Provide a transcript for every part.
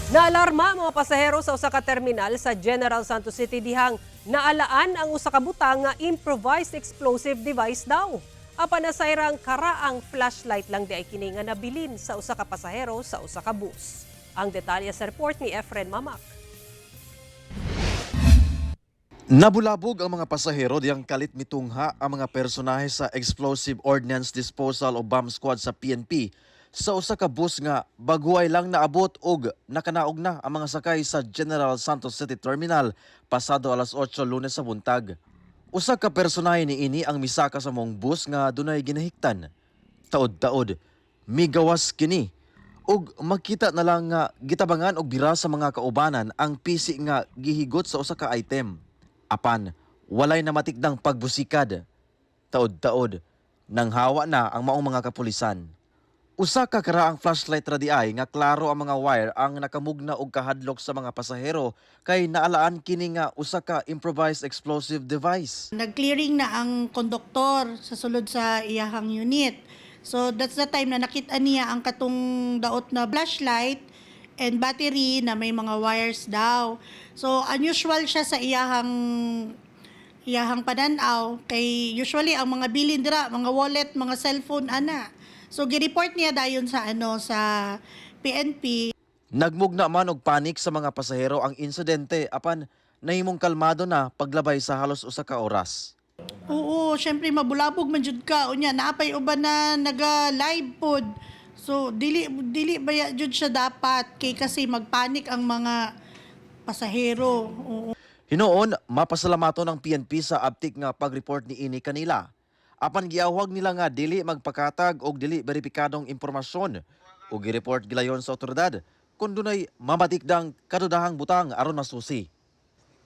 Naalarma ang mga pasahero sa usa ka terminal sa General Santos City dihang naalaan ang usa ka butang nga improvised explosive device daw. Apan nasayrang karaang flashlight lang diay kini nga nabilin sa usa ka pasahero sa usa ka bus. Ang detalye sa report ni Efren Mamak. Nabulabog ang mga pasahero diyang kalit mitungha ang mga personahe sa Explosive Ordnance Disposal o Bomb Squad sa PNP sa usa ka bus nga baguhay lang naabot og nakanaog na ang mga sakay sa General Santos City Terminal pasado alas 8 Lunes sa buntag. Usa ka personahe niini ang misaka sa maong bus nga dunay ginahiktan. Taod-taod, migawas kini ug makita na lang nga gitabangan og bira sa mga kaubanan ang pisi nga gihigot sa usa ka item. Apan, walay namatikdang pagbusikad. Taod-taod, nanghawa na ang maong mga kapulisan. Usa ka karaang flashlight ra diay nga klaro ang mga wire ang nakamugna og kahadlok sa mga pasahero kay naalaan kini nga usa ka improvised explosive device. Nag-clearing na ang konduktor sa sulod sa iyahang unit. So that's the time na nakita niya ang katong daot na flashlight and battery na may mga wires daw. So unusual siya sa iyahang iyahang pananaw kay usually ang mga bilin dira, mga wallet, mga cellphone ana. So gi-report niya dayon sa ano sa PNP. Nagmugna man og panik sa mga pasahero ang insidente apan nahimong kalmado na paglabay sa halos usa ka oras. Oo, syempre mabulabog man jud ka. Unya naapay uban na naga live pod. So dili dili baya jud siya dapat kay kasi magpanik ang mga pasahero. Oo. Hinuon, mapasalamaton ang PNP sa abtik nga pag-report ni ini kanila. Apan giawhag nila nga dili magpakatag og dili beripikadong impormasyon ug gi-report gilayon sa otoridad kung dunay mamatikdang kadudahang butang aron masusi.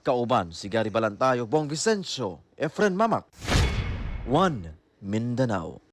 Kauban si Gary Balantayo, Bong Vicencio, Efren Mamak. 1 Mindanao.